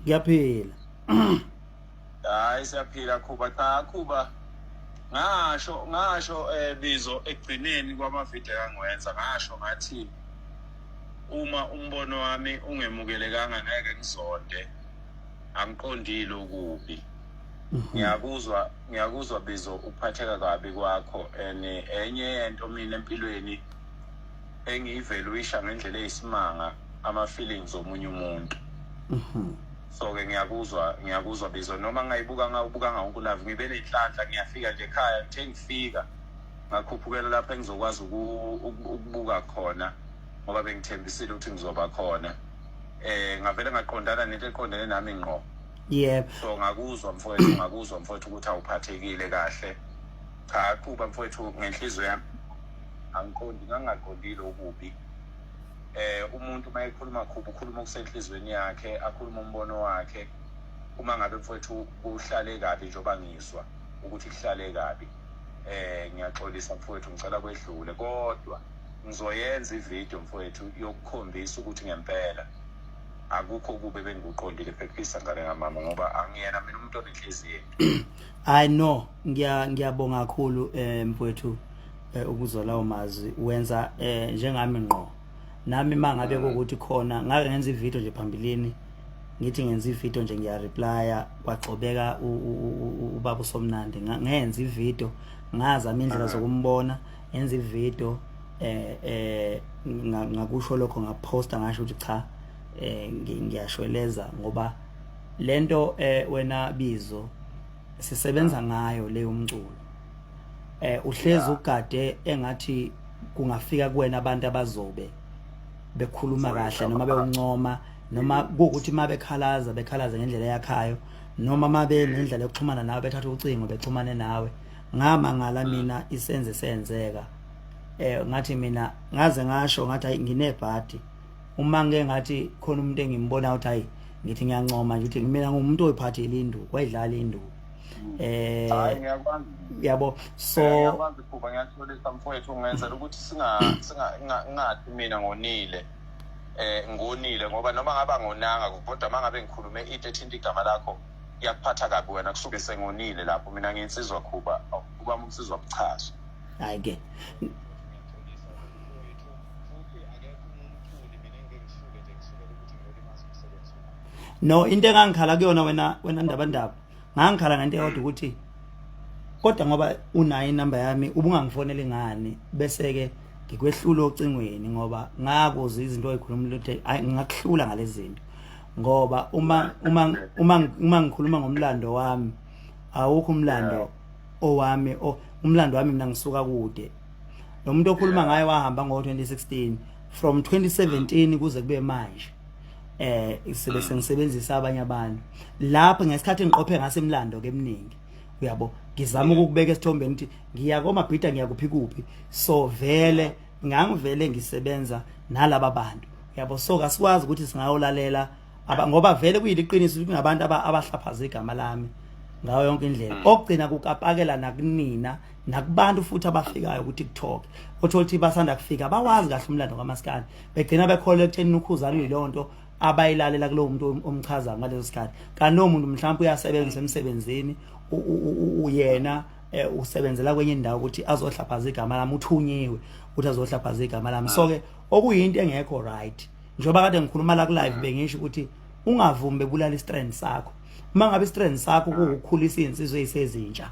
Ngiyaphila. Hayi, siyaphila Khuba. Cha Khuba, ngasho Bizo, ekugcineni kwamavidiyo engangiwenza, ngasho ngathi uma umbono wami ungemukelekanga ngeke ngizonde, angiqondile okubi. Ngiyakuzwa Bizo, ukuphatheka kabi kwakho, and enye yento mina empilweni engiyivaluisha ngendlela eyisimanga, ama-feelings omunye umuntu. So-ke ngiyakuzwa Bizo, noma ngingayibuka ngawubukanga wonke ulive, ngibe nenhlanhla, ngiyafika nje ekhaya, ngithe ngifika ngakhuphukela lapho engizokwazi ukubuka khona, ngoba bengithembisile ukuthi ngizoba khona. Ngavele ngaqondana nento eqondene nami ngqo. So ngakuzwa mfowethu ukuthi awuphathekile kahle. Cha Khuba mfowethu, ngenhliziyo yami angiqondi, ngangingaqondile okubi. Umuntu uma ekhuluma Khuba, ukhuluma okusenhliziyweni yakhe, akhuluma umbono wakhe. Uma ngabe mfowethu kuhlale kabi, njengoba ngizwa ukuthi kuhlale kabi, ngiyaxolisa mfowethu, ngicela kwedlule, kodwa ngizoyenza ivideo mfowethu yokukhombisa ukuthi ngempela akukho kube bengikuqondile. Phephisa ngane kamama, ngoba angiyena mina umuntu onenhliziyo. I know, ngiyabonga kakhulu mfowethu ukuzwa lawo mazwi. Wenza njengami ngqo. Nami mangabe kuwukuthi khona ngake ngenza ivideo nje phambilini, ngithi ngenza ivideo nje, ngiya-replya, kwagxobeka ubaba uSomnandi. Ngenza ivideo, ngazama indlela zokumbona, ngenza ivideo, ngakusho lokho, ngaposta, ngasho ukuthi cha, ngiyashweleza ngoba lento wena Bizo sisebenza ngayo leyo mculo, uhlezi ugade engathi kungafika kuwena abantu abazobe bekhuluma kahle noma bewuncoma, noma kuwukuthi uma bekhalaza, bekhalaza ngendlela eyakhayo, noma uma benendlela yokuxhumana nawe, bethatha ucingo bexhumane nawe. Ngamangala mina isenze senzeka, ngathi mina ngaze ngasho ngathi hayi, nginebhadi uma ngike ngathi khona umuntu engimbona ukuthi hayi, ngithi ngiyancoma nje ukuthi mina ngumuntu oyiphathile induku, wayidlala induku. Hayi, ngiyakwazi. Yabo, so Ngiyakwazi Khuba, ngiyaxolisa mfowethu, ngenzela ukuthi singa singa ngingathi mina ngonile, ngonile, ngoba noma ngaba ngonanga, kodwa mangabe ngikhulume into ethinta igama lakho iyakuphatha kabi wena, kusuke sengonile lapho. Mina ngiyinsizwa Khuba, kuba umsizwa buchazo. Hayi ke. Ngiyaxolisa mfowethu, futhi akekho umuntu mina engike ngisuke nje ngisukele ukuthi ngiyolimaza umsebenzi wami. No, into engangikhala kuyona wena Ndabandaba, ngangikhala ngento eyodwa ukuthi kodwa ngoba unayo inamba yami, ubungangifoneli ngani, bese ke ngikwehlula ocingweni, ngoba ngakuzwa izinto oyikhuluma ukuthi hayi, ngingakuhlula ngalezi zinto, ngoba uma ngikhuluma ngomlando wami, awukho umlando owami, umlando wami mina ngisuka kude. Lo muntu okhuluma ngaye wahamba ngo-2016, from 2017 kuze kube manje sibe sengisebenzisa abanye abantu lapho ngesikhathi ngiqophe ngasemlando ke eminingi, uyabo. Ngizama ukukubeka esithombeni ukuthi ngiya komabhida, ngiya kuphi kuphi, so vele ngangivele ngisebenza nalaba bantu, uyabo. So kasikwazi ukuthi singayolalela ngoba vele kuyiliqiniso ukuthi kunabantu abahlaphaza igama lami ngayo yonke indlela, okugcina kukapakela nakunina nakubantu futhi abafikayo ku-TikTok, othola ukuthi basanda kufika, bawazi kahle umlando kaMaskandi, begcina bekholelwa ekutheni uKhuzani uyileyo nto abayilalela kulowo muntu omchazayo ngaleso sikhathi, kanti lowo muntu mhlawumbe uyasebenza emsebenzini, uyena usebenzela kwenye indawo ukuthi azohlaphaza igama lami, uthunyiwe ukuthi azohlaphaza igama lami. So ke okuyinto engekho right, njengoba kade ngikhuluma la ku live, bengisho ukuthi ungavumi bebulala istrand sakho. Uma ngabe istrand sakho kuwukukhulisa izinsizwa ezisezintsha,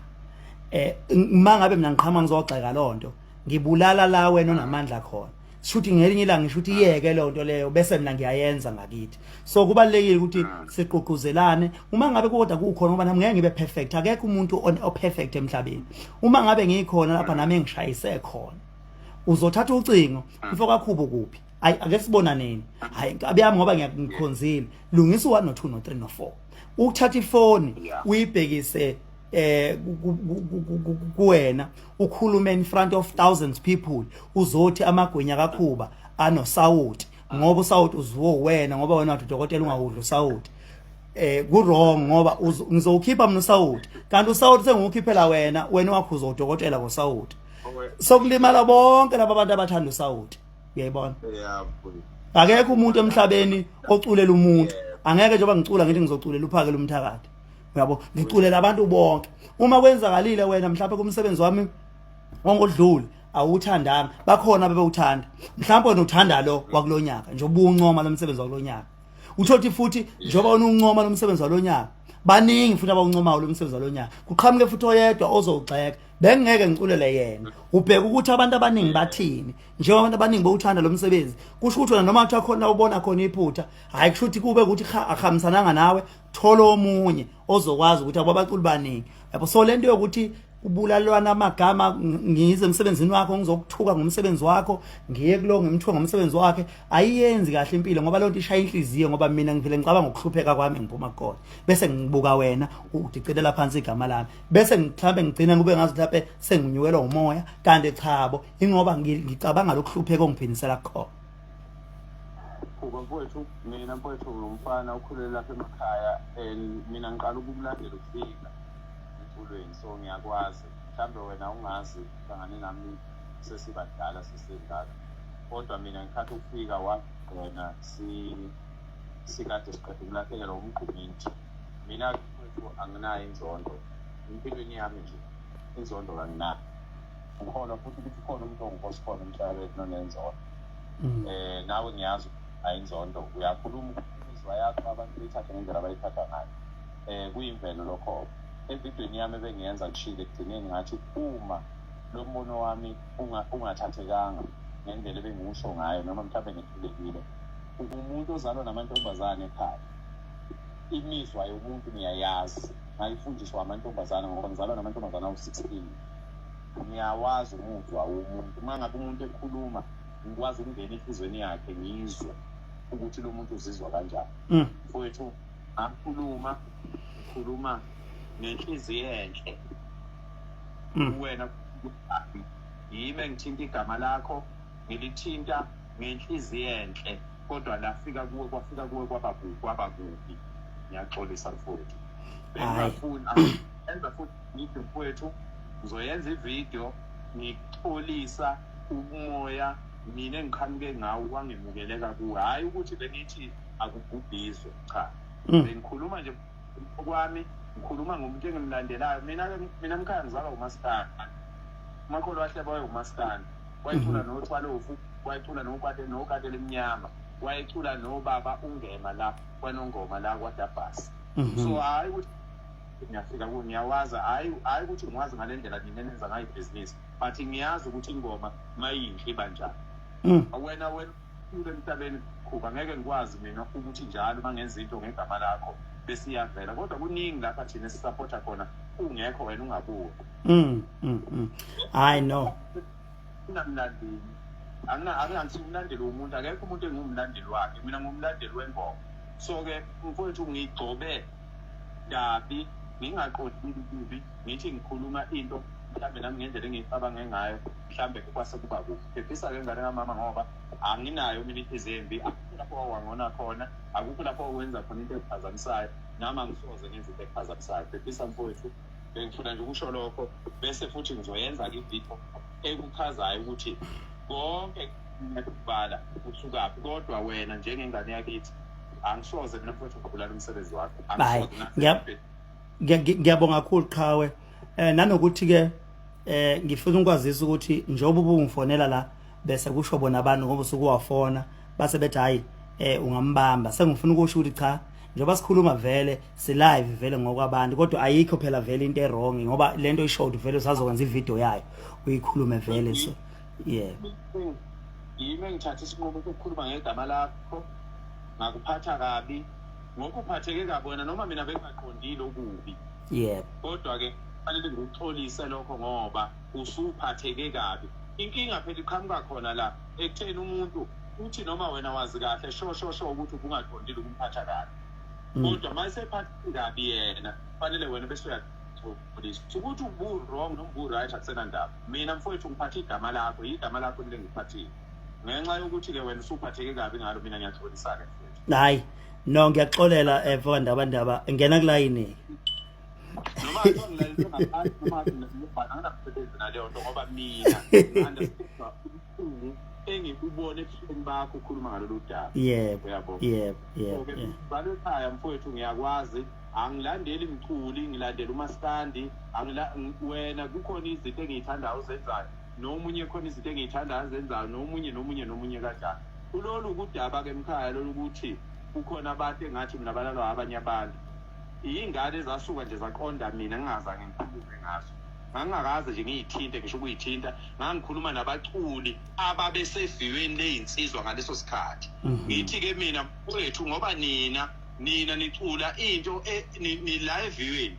uma ngabe mina ngiqhama ngizogxeka lonto, ngibulala la wena onamandla khona. Shuthi ngelinye ilanga ngisho ukuthi iyeke leyo nto leyo, bese mina ngiyayenza ngakithi. So kubalulekile ukuthi siqhuquzelane uma ngabe kodwa kukhona, ngoba nami ngeke ngibe perfect, akekho umuntu o-perfect emhlabeni. Uma ngabe ngikhona lapha nami engishayise khona, uzothatha ucingo, "Mfo kaKhubo, kuphi? Ayi, ake sibonaneni. Hayi nkabi yami, ngoba ngiyakukhonzile, lungisa u1 no2 no3 no4." Ukuthatha ifoni uyibhekise kuwena, ukhulume in front of thousands people, uzothi amagwinya kaKhuba anosawuti, ngoba usawuti uziwo wena, ngoba wena wathi udokotela ungawudla usawuti, ku wrong, ngoba ngizowukhipha mina usawuti, kanti usawuti sengiwukhiphela wena, wena wakhuza udokotela ngosawuti, sokulimala bonke laba bantu abathanda usawuti, uyayibona? Yeah, mfowethu. Akekho umuntu emhlabeni oculela umuntu. Angeke njengoba ngicula ngithi ngizoculela uphakela umthakathi, uyabo, ngiculela abantu bonke. Uma kwenzakalile wena mhlawumbe kumsebenzi wami ongodlule awuthandanga, bakhona bebewuthanda, mhlawumbe wena uthanda lo wakulonyaka nje ubuncoma lo msebenzi wakulonyaka, uthothi futhi njengoba wena uncoma lo msebenzi walonyaka, baningi futhi abawuncomayo lo msebenzi walonyaka, kuqhamuke futhi oyedwa ozowugxeka, bengeke ngiculele yena. Ubheka ukuthi abantu abaningi bathini. Njengoba abantu abaningi bowuthanda lo msebenzi, kusho ukuthi wena noma kuthiwa khona ubona khona iphutha, hhayi, kusho ukuthi kube ukuthi akuhambisananga nawe, thola omunye ozokwazi ukuthi ababaculi baningi, yabo. So lento yokuthi kubulalwana amagama, ngize emsebenzini wakho ngizokuthuka ngomsebenzi wakho, ngiye kulo ngimthuka ngomsebenzi wakhe, ayiyenzi kahle impilo, ngoba lonto ishaya inhliziyo, ngoba mina ngivele ngicabanga ukuhlupheka kwami ngiphuma kukona, bese ngibuka wena udicelela phansi igama lami, bese mhlambe ngigcina kube ngazi mhlambe senginyukelwa umoya, kanti chabo, ingoba ngicabanga lokuhlupheka ongiphindisela kukhona. Khuba mfowethu, mina mfowethu ngumfana okhulele lapha emakhaya and mina ngiqala ukukulandela ukufika emculweni, so ngiyakwazi. Mhlawumbe wena ungazi, uhlangane nami sesibadala sesingaka, kodwa mina ngikhathi ukufika wagcina sikade siqeda ukulahlekelwa umgquminthi. Mina mfowethu anginayo inzondo empilweni yami nje, inzondo kanginayo. Ngikholwa futhi ukuthi ukhona umuntu ongubosi khona emhlabeni onenzondo. Nawe ngiyazi ayinzondo, uyakhuluma imizwa yakho, abantu beyithathe ngendlela abayithatha ngayo. Kuyimvelo lokho. Evidweni yami ebengiyenza kushilo ekugcineni ngathi uma lo mbono wami ungathathekanga ngendlela ebengiwusho ngayo noma mhlawumbe ngehlulekile, umuntu ozalwa namantombazane ekhaya, imizwa yomuntu ngiyayazi, ngayifundiswa amantombazane ngoba ngizalwa namantombazane awu-16. Ngiyawazi umuzwa womuntu. Uma ngabe umuntu ekhuluma, ngikwazi ukungena enhliziyweni yakhe, ngizwe ukuthi lo muntu uzizwa kanjani. Mfowethu, ngakhuluma, ngikhuluma ngenhliziyo enhle. Wena yimi engithinta igama lakho, ngilithinta ngenhliziyo enhle, kodwa lafika kuwe, kwafika kuwe kwaba kubi, kwaba kubi. Ngiyaxolisa mfowethu, bengingafuni enza futhi ngithi mfowethu ngizoyenza ividiyo ngixolisa umoya mina engiqhamuke ngawo wangemukeleka kuwe, hhayi ukuthi bengithi akubhubhizwe, cha. Bengikhuluma nje kwami, ngikhuluma ngomuntu engimlandelayo. Mina-ke, mina mkhaya ngizalwa umaskandi, umakholo wahle baye umaskandi, wayecula nothwalofu, wayecula nokatela emnyama, wayecula nobaba ungema la kwanongoma la kwadabhasi. So hhayi ukuthi ngiyafika kuwo, ngiyawazi, hhayi hhayi ukuthi ngiwazi ngale ndlela nina enenza ngayo ibhizinisi, but ngiyazi ukuthi ingoma mayinhle iba njani. Wena ule emhlabeni Khuba, ngeke ngikwazi mina ukuthi njalo uma ngenza into ngegama lakho bese iyavela, kodwa kuningi lapha thina esisapotha khona ungekho wena ungabuki. Hayi no. Ungamlandeli, angingangisi umlandeli womuntu, akekho umuntu engiwumlandeli wakhe, mina ngumlandeli wengoma. So-ke mfowethu ngigcobe kabi, ngingaqondile kubi, ngithi ngikhuluma into mhlambe nami ngendlela engiyicabange ngayo, mhlambe kwase kuba kubi. Phephisa-ke ngane kamama, ngoba anginayo mina inhliziyo embi, akukho lapho wangona khona, akukho lapho wenza khona into ephazamisayo, nami angisoze ngenza into ephazamisayo. Phephisa mfowethu, bengifuna nje ukusho lokho, bese futhi ngizoyenza-ke ividiyo ekuchazayo ukuthi konke ngiyakubala usukaphi, kodwa wena njengengane yakithi angisoze mina mfowethu ngabulala umsebenzi wakho. Hayi, ngiyabonga kakhulu qhawe. Nanokuthi ke ngifuna ukwazisa ukuthi njengoba ubungifonela la, bese kusho bona abantu ngoba usuke wafona base bethi hayi ungambamba, sengifuna ukusho ukuthi cha, njengoba sikhuluma vele si live vele ngokwabantu, kodwa ayikho phela vele into e-wrong, ngoba lento isho ukuthi vele usazokwenza ivideo yayo uyikhulume vele, so yeah. Yimi engithatha isinqumo sokukhuluma ngegama lakho ngakuphatha kabi, ngokuphatheke kabi wena noma mina bengingaqondile okubi. Kodwa-ke kufanele ngikuxolise lokho ngoba usuphatheke kabi. Inkinga phela iqhamuka khona la ekutheni umuntu uthi noma wena wazi kahle sho sho sho ukuthi ubungaqondile ukumphatha kabi, kodwa uma esephatheke kabi yena kufanele wena bese uyaxolisa ukuthi ubu-wrong noma ubu-right, akusenandaba. Mina mfowethu ngiphathe igama lakho, igama lakho lile ngiphathile ngenxa yokuthi-ke wena usuphatheke kabi ngalo, mina ngiyaxolisa-ke mfowethu. Hayi no, ngiyaxolela mfoka Ndabandaba, ngena kulayini. Noma ngilalele ngaphansi noma anginamsebenzi naleyo nto, ngoba mina ngi-understand ubuhlungu. Engikubona ebusweni bakho ukhuluma ngalolu daba. Yebo. Uyabo? Yebo, yebo. So-ke balo ekhaya mfowethu, ngiyakwazi, angilandeli mculi, ngilandela umaskandi. Wena kukhona izinto engiyithandayo ozenzayo, nomunye khona izinto engiyithandayo azenzayo, nomunye, nomunye, nomunye kanjalo. Kulolu kudaba-ke mkhaya lolu, ukuthi kukhona abantu engathi mina balalwa abanye abantu, iy'ngane ezasuka nje zaqonda mina ngingazange ngikhulume ngazo, ngangingakaze nje ngiyithinte, ngisho ukuyithinta. Ngangikhuluma nabaculi ababeseviyweni leyinsizwa ngaleso sikhathi. Ngithi-ke mina, mfowethu, ngoba nina nicula into nila eviyweni,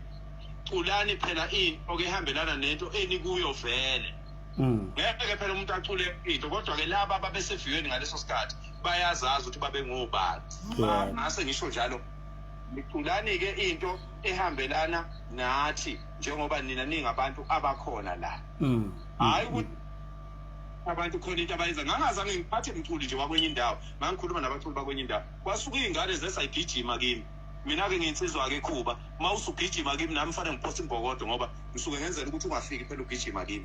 culani phela into ke ehambelana nento enikuyo vele. Ngeke phela umuntu acule into, kodwa-ke laba ababeseviyweni ngaleso sikhathi bayazazi ukuthi babengobani. Ngase ngisho njalo, niculani-ke into ehambelana nathi njengoba nina ningabantu abakhona la. Hhayi ukuthi abantu khona into abayenza. Ngangazange ngiphathe mculi nje wakwenye indawo, ngangikhuluma nabaculi bakwenye indawo. Kwasuka iy'ngane zesayigijima kimi. Mina-ke ngiyinsizwa-ke ekhuba, uma usugijima kimi nami fanele ngiphose imbokodo, ngoba ngisuke ngenzela ukuthi ungafiki phela ugijima kimi.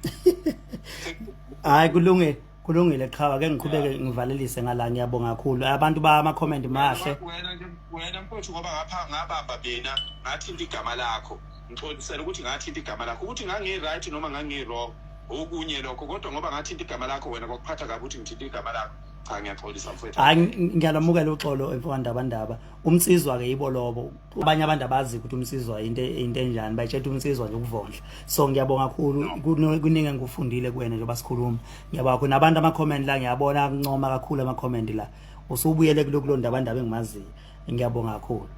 Hayi, kulungile, kulungile qhawe, ake ngiqhubeke ngivalelise ngala. Ngiyabonga kakhulu, abantu ba ama comment mahle. Wena nje, wena mfowethu, ngoba ngapha ngabamba mina ngathinta igama lakho, ngixolisela ukuthi ngathinta igama lakho, ukuthi ngangi-right noma ngangi-wrong okunye lokho, kodwa ngoba ngathinta igama lakho wena kwakuphatha kabi ukuthi ngithinte igama lakho. Cha, ngiyaxolisa mfowethu. Hayi, ngiyalamukela uxolo, mfowandabandaba. Umsizwa ke yibo lobo, abanye abantu abazi ukuthi umsizwa into enjani, bayitshela umsizwa nje ukuvondla. So ngiyabonga kakhulu, kuningi engikufundile kuwena njengoba sikhuluma. Ngiyabonga kakhulu. Nabantu ama comment la ngiyabona kuncoma kakhulu ama comment la, usubuyele kulo ndabandaba engimaziyo. Ngiyabonga kakhulu.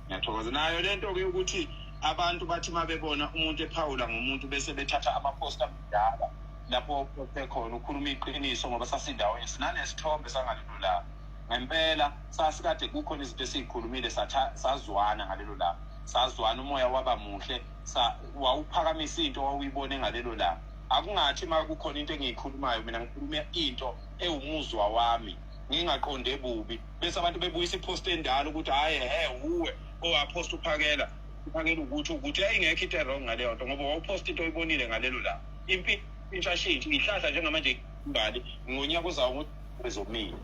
Ngiyathokoza. Nayo lento ke ukuthi abantu bathi uma bebona umuntu ephawula ngomuntu bese bethatha ama-post amdala lapho poste khona ukhuluma iqiniso, ngoba sasindawo sinanesithombe sangalelo langa. Ngempela sasikade kukhona izinto esiyikhulumile, sazwana ngalelo langa, sazwana, umoya waba muhle, wawuphakamisa into wawuyibone ngalelo langa. Akungathi uma kukhona into engiyikhulumayo mina, ngikhuluma into ewumuzwa wami ngingaqonde bubi, bese abantu bebuyisa i-post endala ukuthi hhayi, he, uwe owaphosta uphakela ukuthi yayingekho into e-wrong ngaleyo nto, ngoba wawuphosta into oyibonile ngalelo langa. Impilo inshashintshi ihlahla njengamanje, imbali ngonyaka ozayo bezomile.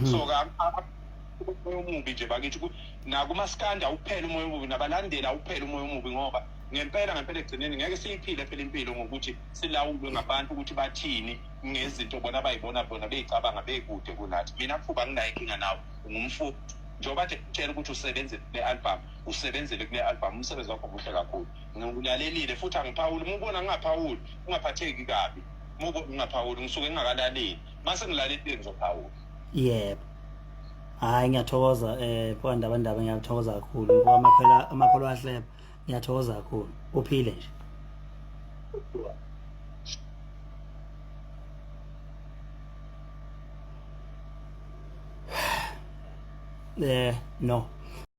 So umoya omubi nje bakithi, nakumaskandi awuphela umoya omubi, nabalandeli awuphela umoya omubi, ngoba ngempela ngempela ekugcineni ngeke siyiphile phela impilo ngokuthi silawulwe ngabantu ukuthi bathini ngezinto bona abayibona bona beyicabanga bekude kunathi. Mina Khuba anginayo inkinga nawe, ungumfundi njengoba nje ngitshela ukuthi usebenzele kule album, usebenzele kule album, umsebenzi wakho muhle kakhulu. Ngikulalelile futhi angiphawuli. Uma ubona ngingaphawuli ungaphatheki kabi, uma ubona ngingaphawuli ngisuke ngingakalaleli, mase ngilalelile ngizophawula. Yebo, hayi, ngiyathokoza mfoka Ndabandaba, ngiyathokoza kakhulu, mfoka Amakhwela, amakholo ahleba. Ngiyathokoza kakhulu, uphile nje. No.